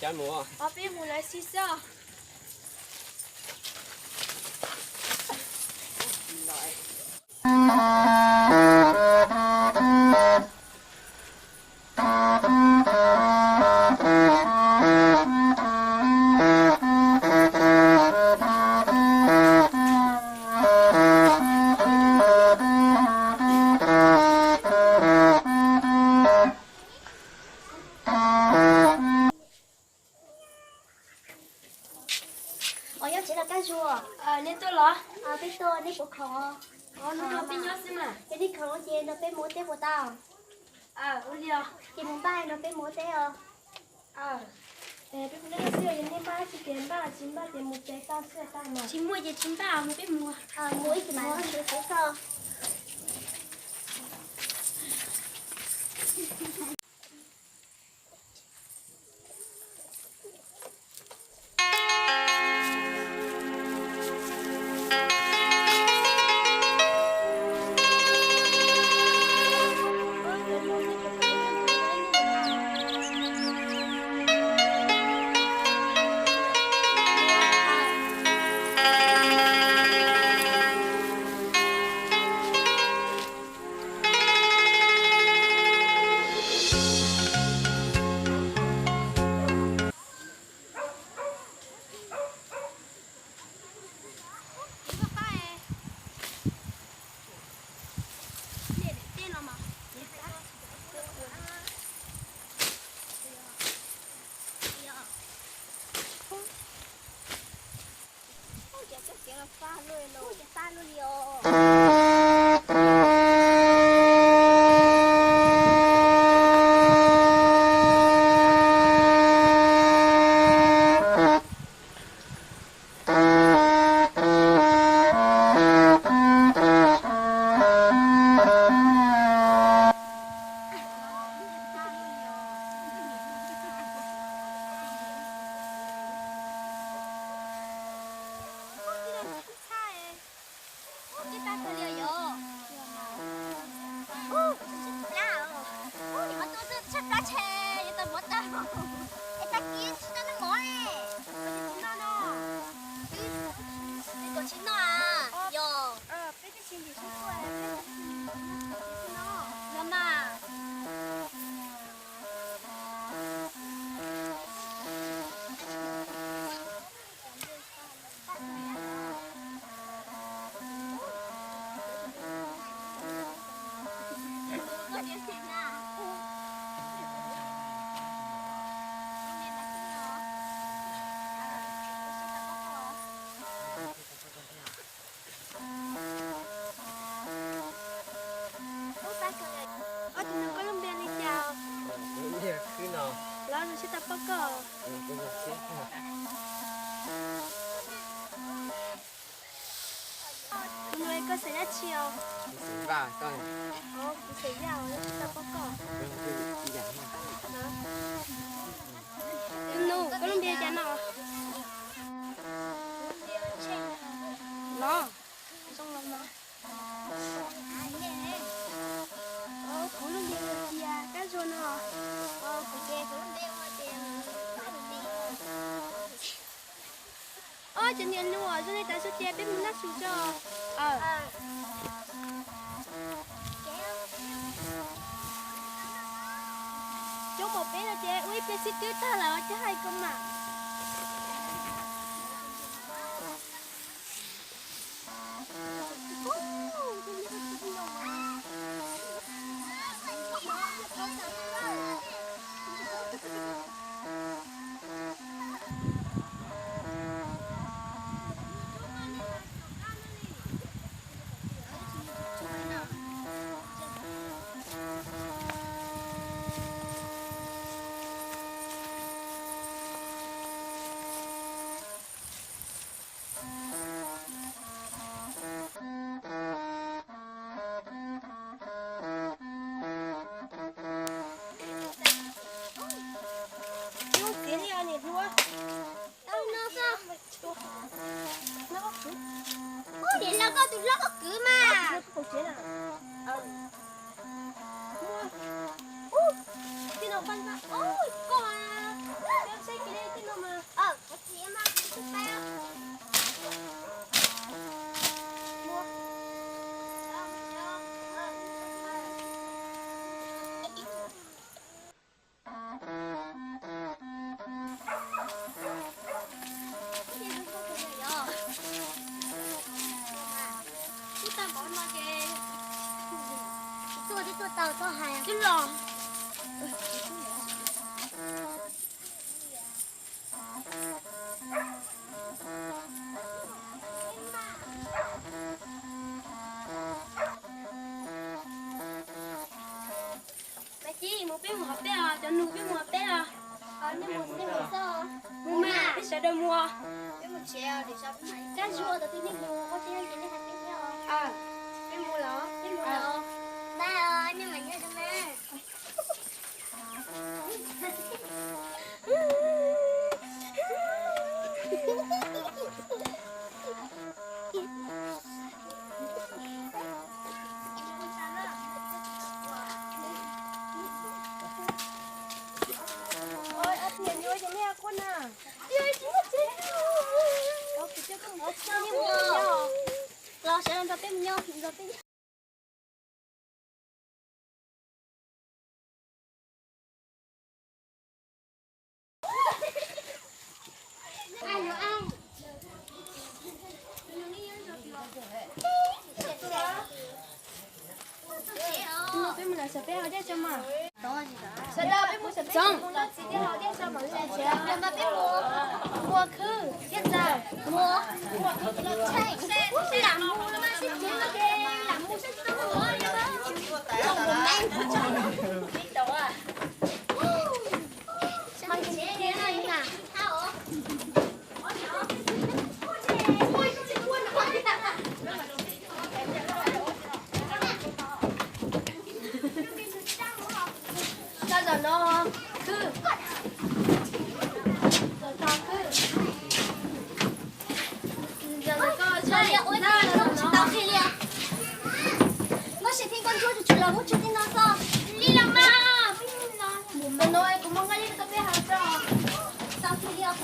Os, peb mus lawv xwb xwb. Os, yog tsev los Kab Zuag? Nej tuaj los? Peb tuaj, nej puas khoom? Hnub no peb nyob xwb mas. Yog nej khoom ces no peb mus ua teb puas tau? Ua li os. Ces mus npaj no peb mus ua teb os. Peb mus nyob xwb, yog nej npaj tsis tias npaj, tsis npaj ces mus tsev tau xwb tau mas. Tsis muaj ces tsis npaj, mus peb mus. Mus ib chim mas tsev txog. Ub, tshaj plab os. Ub, niam hmov tuaj tshaj plab tshaj, yuav tau muab tau. Es tag kis tsis tau noj mov ne. Tsis noj no. Peb kom tsis noj a. Yog. Peb twb tsis ntim sub tuaj, peb tsis noj. Yog mas. Ob, tus nus koj lub npe li cas? Los nws tsis tau paub koj. Tus nus, koj xeem dab tsi os? Kuv xeem Yaj, kuv xeem Yaj os, tsis tau paub koj. Tus nus, koj lub npe li cas no? Los, zoo los mas. Kuv lub npe hu tias Kab Zuag no. Kuv ces kuv lub npe hu tias Ob, cov niam hluas, zoo li tas su ces peb mus noj su tso. Coob npaum peb no ces ua ib pliag xwb twb tag lawm, cov hais ko mas. Tuaj tau txhob hais. Twb los. Maiv Cib, mus peb mus hauv peb os, cov nus peb mus hauv peb os. Mus mas, peb sawv daws mus. Kab Zuag, tau twg nej mus ua teb ces nej hais peb thiab os. Peb mus los, peb mus los. Bye os, nej mam nyob zoo na. Los sawv daws nrog peb mus nyob, nrog peb. Peb mus lawm, sawv peb haus dej tso mas. Sawv daws, peb mus sawv peb mus lawm, txiv thiaj haus dej tso mas. Peb mus ua khwb thiab ntxawm. Mus ua khwb los tshee. Lam mus los mas sib txiv ces lam mus seb tsis tau mus. Koj zaum no khwb. Zaum no khwb. Zaum no koj tsis tau qhia li. Koj sim thiaj koj ntsuab tsis los muab tsuag tij no xwb. Li los mas. Zaum no kuv muaj nqaij li koj peb haus tso. Tau qhia li os.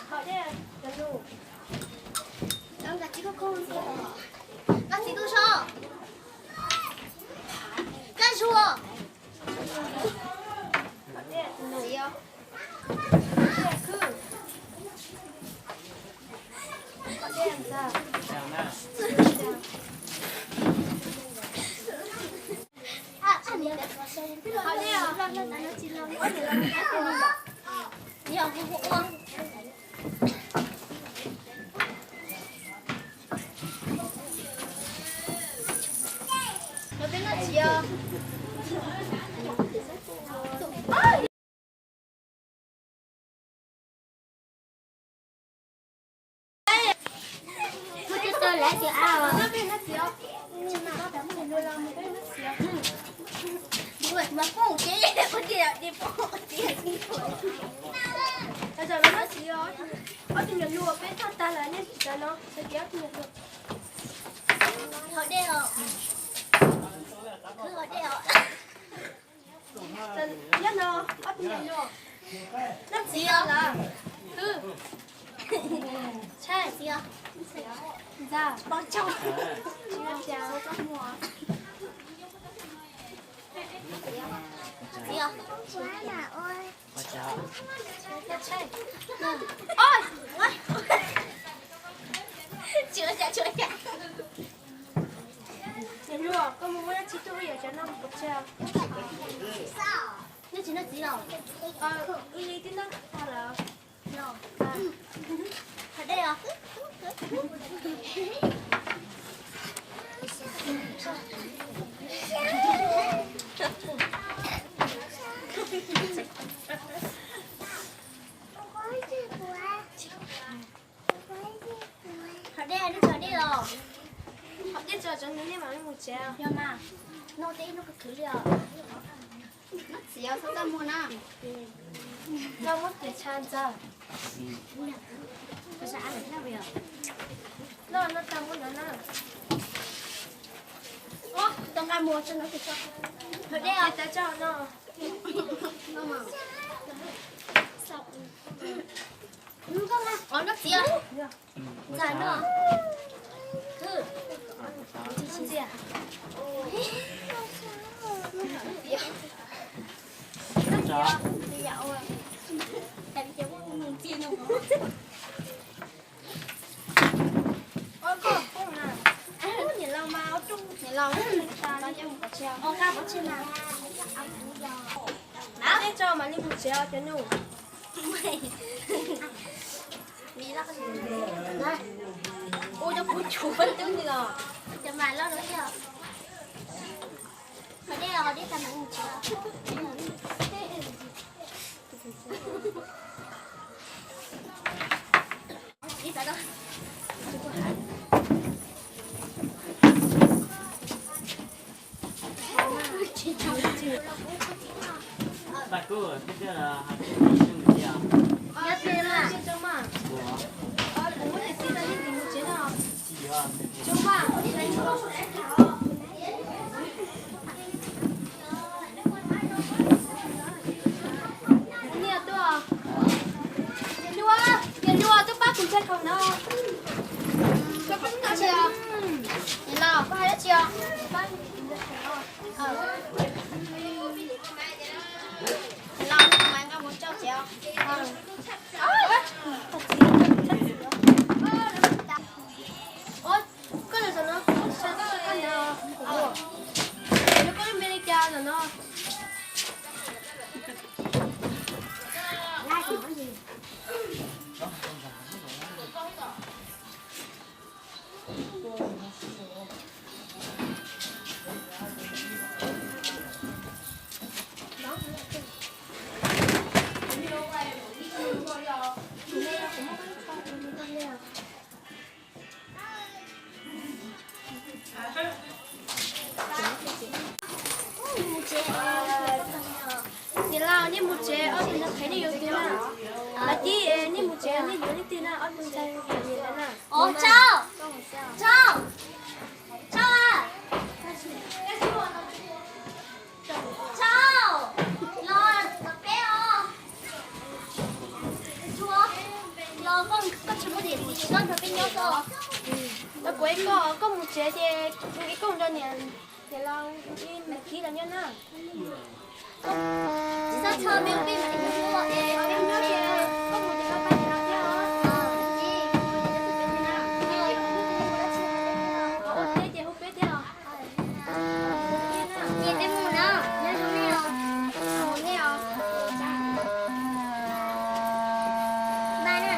Haus dej cov nus. Nkag txiv tuaj so. Kab Zuag. Ob tug nyuam hlub peb thauj tag lawm nej tsis tau no, sawv cev ob tug nyuam hlub. Haus dej os. Khwb haus dej os. Nyob no, ob tug nyuam hlub. Noj txiv os. Khwb. Tshee. Ntxa. Txiv os. Koj mus muab tsis tuaj, wb yuav cov noj mus pov tseg. Nej tsis noj txiv los? Wb li twb noj tag lawm. Haus dej os. Haus dej, nej tsis haus dej los? Haus dej tso, tsov nws nej mam li mus tsev. Yog mas, noj tej ib hnub khwv khwv li os. Noj txiv os, txhob txaj muag na. Noj muab tes tsha ntxawg. Noj, noj tag muab ntawd na. Tau nqa mus tso no. Haus dej os. Tes tso no. Noj txiv os. Ntxawg no. Khwb. Tso mam li mus tsev os cov nus. Ua rau kuv tshuav tub li os. Cov mas loj lawm thiab. Ho dej, ho dej tag mam mus tsev. Niam, niam hluas, tuaj pab kuv ntxhais khoom no. Koj pab kuv ntxhais khoom no. Niam laus, koj hais dab tsi os? Niam laus, kuv mam nqa mus tso tsev os. Koj los zaum no kuv tsis xav tau koj ntag. Yog koj lub npe li cas zaum no? Niam laus, nej mus tsev, ob tug ntxhais qhev nej yuav twg na? Lav Tib, nej mus tsev, nej yuav leej twg na? Ob tug ntxhais qhev na. Tsau, Tsau, Tsau, Tsau, los nrog peb os. Los koj tsis muaj niam txiv ces koj nrog peb nyob xwb. Los kuv ib koj, koj mus tsev ces kuv ib koj nrog niam, niam laus, niam Tib los nyob na. Tsis txhob txhawj, peb peb mam li mus ua es peb nyob ces koj mus ces koj pab niam laus thiab os. Ua teb ces hu peb thiab os. Ces peb mus na, nyob zoo nej os. Mus nej os. Bye na.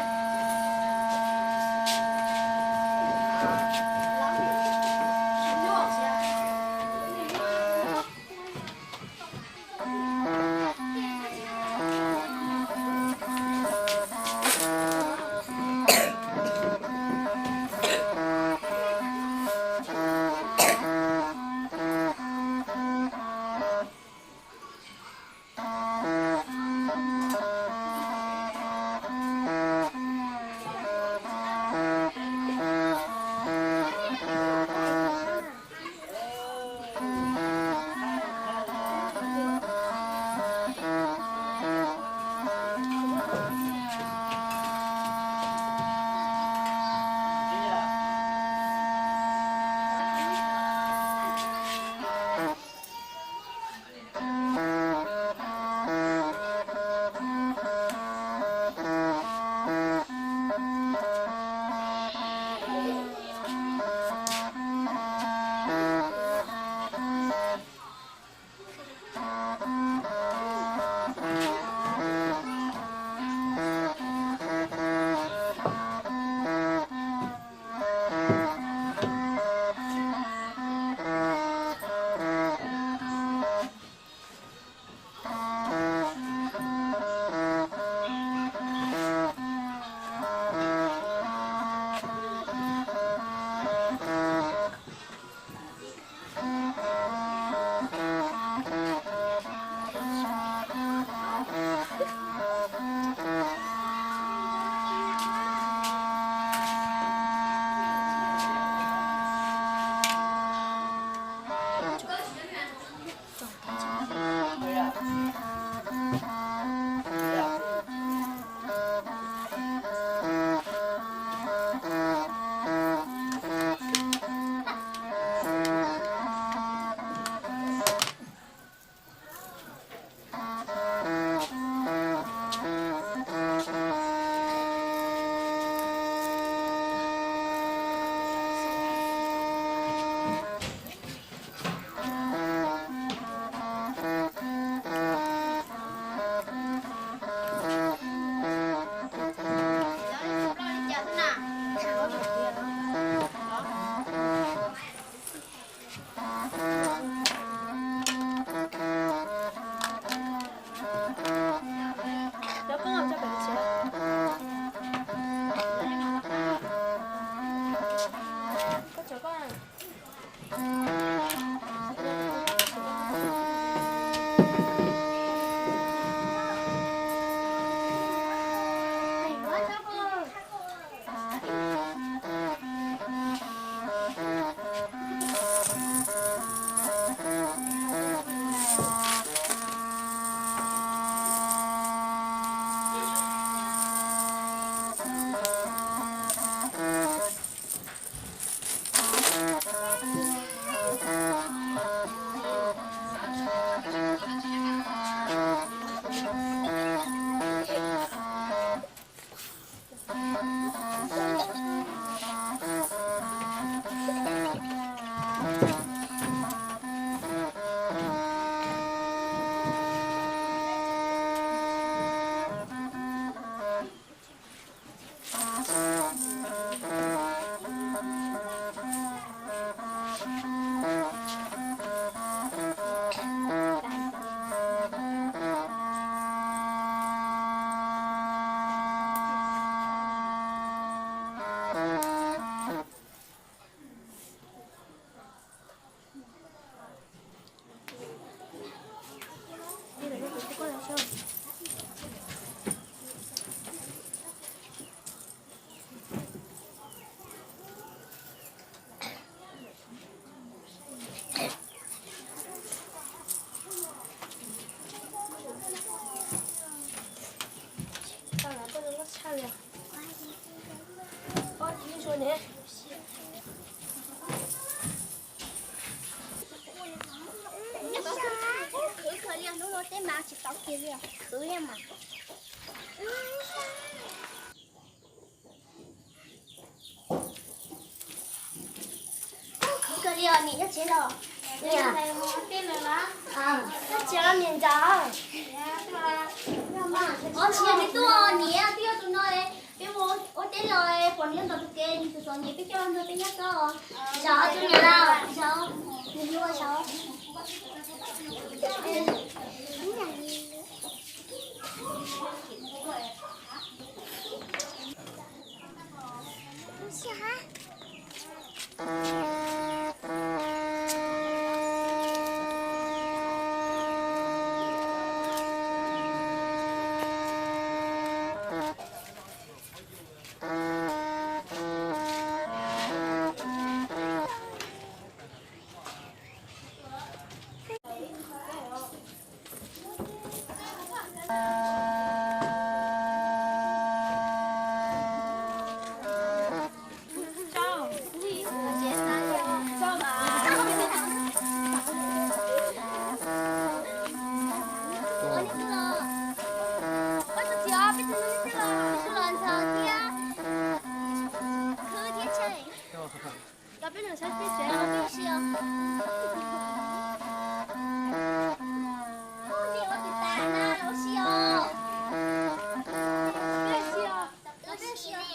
Khwv kawg li, hnub no tej mas tsis tau kiag li, khwv li mas. Khwv kawg li os, niam nyob tsev los? Niam, koj tsev los niam nrog? Os, tsis yog, nws tuaj, niam twb yog tus no, peb mus ua teb los pom nws nyob ntawm tus kev, nws tus txom nyem peb coj los nrog peb nyob xwb os. Zaum tus niam lawm, zaum, nws hlub zaum. Los peb los saib peb tsev los peb ua si os. Peb ua tus tas na los ua si os. Peb ua si os. Los peb ua si os.